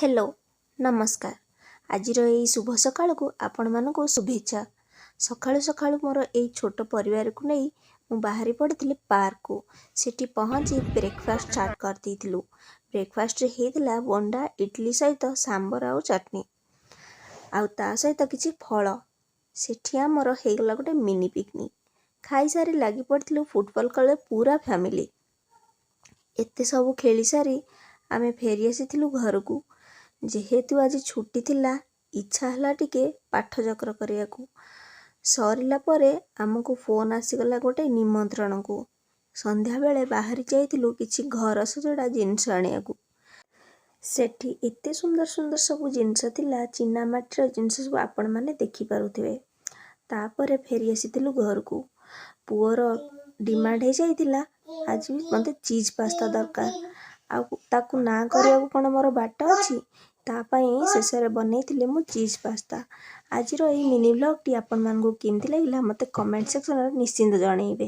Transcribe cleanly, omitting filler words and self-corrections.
Hello, ନମସ୍କାର। ଆଜିର ଏଇ ଶୁଭ ସକାଳକୁ ଆପଣମାନଙ୍କୁ ଶୁଭେଚ୍ଛା। ସକାଳୁ ସକାଳୁ ମୋର ଏଇ ଛୋଟ ପରିବାରକୁ ନେଇ ମୁଁ ବାହାରି ପଡ଼ିଥିଲି ପାର୍କକୁ। ସେଠି ପହଞ୍ଚି ବ୍ରେକଫାଷ୍ଟ ଷ୍ଟାର୍ଟ କରିଦେଇଥିଲୁ। ବ୍ରେକଫାଷ୍ଟରେ ହେଇଥିଲା ବୋଣ୍ଡା ଇଡ଼ଲି ସହିତ ସାମ୍ବର ଆଉ ଚଟନି, ଆଉ ତା ସହିତ କିଛି ଫଳ। ସେଠି ଆମର ହେଇଗଲା ଗୋଟେ ମିନି ପିକନିକ୍। ଖାଇସାରି ଲାଗି ପଡ଼ିଥିଲୁ ଫୁଟବଲ୍ ଖେଳ ପୁରା ଫ୍ୟାମିଲି। ଏତେ ସବୁ ଖେଳି ସାରି ଆମେ ଫେରି ଆସିଥିଲୁ ଘରକୁ। ଯେହେତୁ ଆଜି ଛୁଟି ଥିଲା, ଇଚ୍ଛା ହେଲା ଟିକେ ପାଠଚକ୍ର କରିବାକୁ। ସରିଲା ପରେ ଆମକୁ ଫୋନ୍ ଆସିଗଲା ଗୋଟେ ନିମନ୍ତ୍ରଣକୁ। ସନ୍ଧ୍ୟାବେଳେ ବାହାରି ଯାଇଥିଲୁ କିଛି ଘର ସଜଡ଼ା ଜିନିଷ ଆଣିବାକୁ। ସେଠି ଏତେ ସୁନ୍ଦର ସୁନ୍ଦର ସବୁ ଜିନିଷ ଥିଲା, ଚିନାମାଟିର ଜିନିଷ ସବୁ ଆପଣମାନେ ଦେଖିପାରୁଥିବେ। ତାପରେ ଫେରି ଆସିଥିଲୁ ଘରକୁ। ପୁଅର ଡିମାଣ୍ଡ ହେଇଯାଇଥିଲା, ଆଜି ମୋତେ ଚିଜ୍ ପାସ୍ତା ଦରକାର। ଆଉ ତାକୁ ନା କରିବାକୁ କ'ଣ ମୋର ବାଟ ଅଛି? ତା ପାଇଁ ଶେଷରେ ବନେଇଥିଲି ମୁଁ ଚିଜ୍ ପାସ୍ତା। ଆଜିର ଏଇ ମିନି ଭ୍ଲଗ୍ଟି ଆପଣମାନଙ୍କୁ କେମିତି ଲାଗିଲା, ମୋତେ କମେଣ୍ଟ ସେକ୍ସନରେ ନିଶ୍ଚିନ୍ତ ଜଣେଇବେ।